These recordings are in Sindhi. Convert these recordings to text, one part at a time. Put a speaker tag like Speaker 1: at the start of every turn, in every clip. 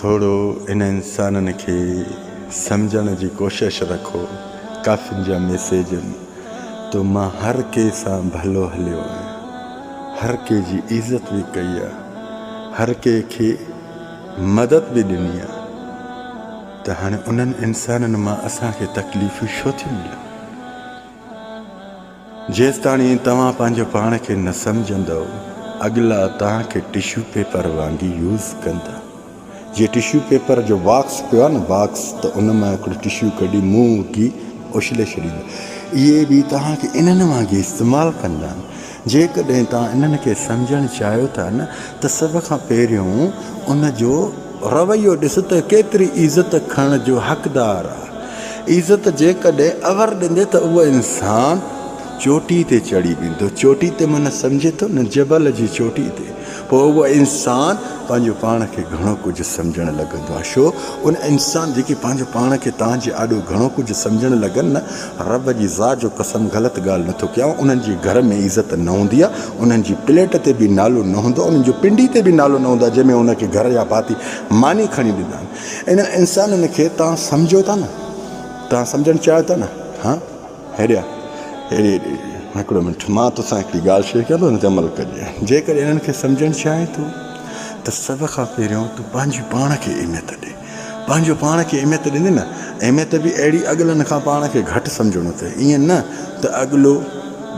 Speaker 1: ٿورو ان انسانن کي سمجهڻ جي ڪوشش رکو. ڪافين جا ميسيج تو مان هر ڪنهن سان ڀلو هليو آهيان، هر ڪنهن جي عزت به ڪئي آهي، هر ڪنهن کي مدد به ڏني آهي ته هاڻي انهن انسانن مان اسان کي تڪليفون ڇو ٿيون ملن؟ جيستاڻي توهان پنهنجو پاڻ کي نه سمجهندؤ، اڳلا توهان کي ٽشو پيپر وانگي يوز ڪندا. جيئن ٽشو پيپر جو باڪس پيو آهي نه باڪس ته ان مان هڪڙو ٽشو ڪڍي منهن اگهي اڇلي ڇڏيندا. اهي به توهان کي انهن وانگي استعمال ڪندا آهن. جيڪڏهن توهان انهن کي سمجهڻ چاهيو ٿا نه ته سڀ کان پهريون ان جو رويو ڏس ته ڪيتري عزت کڻڻ جو حقدار آ. عزت جيڪڏهن اور ڏيندي ته اهو انسان چوٽي تي چڙهي ويندو. چوٽي تي معنيٰ سمجهي ٿو نه جبل جي چوٽي تي. پوء اهو انسان پنهنجو پاڻ کي گهڻو ڪجهه سمجهڻ لڳندو آ. ڇو ان انسان جيڪي پنهنجو پاڻ کي توهان جي آڏو گهڻو ڪجهه سمجهڻ لڳن نه رب جي ذات جو قسم غلط ڳالهه نٿو ڪيان انهن جي گهر ۾ عزت نه هوندي آ انهن جي پليٽ تي به نالو نه هوندو آ انهن جو پنڊي تي به نالو نه هوندو آ جنهن ۾ ان کي گهر جا ڀاتي ماني کڻي ڏيندا آهن انهن انسانن کي توهان سمجهو ٿا نه توهان سمجهڻ چاهيو ٿا نه ها هيڏي آ هيڏي هيڏي هڪڙو منٽ مان توسان هڪڙي ڳالهه شيئر ڪيان ٿو ان تي عمل ڪجي جيڪڏهن انهن کي سمجهڻ چاهين ٿو ته سڀ کان پهريون تون پنهنجي پاڻ کي اهميت ڏي پنهنجو پاڻ کي اهميت ڏيندين نه، اهميت به اهڙي اڳلن کان پاڻ کي گهٽ سمجهڻو اٿئي، ائين نه ته اڳلو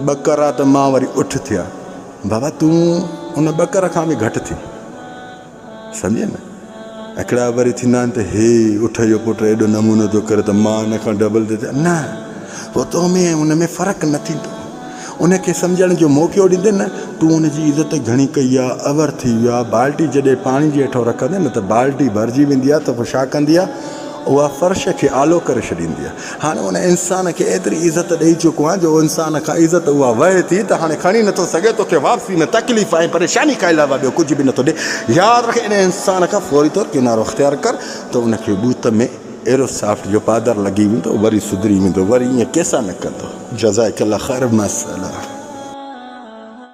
Speaker 1: ٻڪر آ ته مان وري اٺ ٿيان، بابا تون ان ٻڪر کان به گهٽ ٿي، سمجهين نه؟ هڪڙا وري ٿيندا آهن ته هي اٺ جو پٽ ايڏو نمونو ٿو ڪري ته مان ان کان ڊبل ٿو ٿيان، نه پوء تو ۾ ۽ ان ۾ فرق نه ٿيندو. ان کي سمجهڻ جو موقعو ڏيندين نه، تون ان جي عزت گهڻي ڪئي آ، اور ٿي ويو آ، بالٽي جڏهن پاڻي جي هيٺئون رکندين نه ته بالٽي ڀرجي ويندي آ ته پوء ڇا ڪندي آ، اها فرش کي آلو ڪري ڇڏيندي آ. هاڻي ان انسان کي ايتري عزت ڏئي چڪو آهين جو انسان کان عزت اها وهي ٿي ته هاڻي کڻي نٿو سگهي، توکي واپسي ۾ تڪليف ۽ پريشاني کان علاوه ٻيو ڪجهه به نٿو ڏئي. ياد رک ان انسان کان فوري طور ڪنارو اختيار ڪر ته ان کي ٻوت ۾ اهڙو سافٽ جو پادر لڳي ويندو وري سڌري ويندو وري ائين ڪيسان نه ڪندو. جزاڪ الله خير مع السلامه.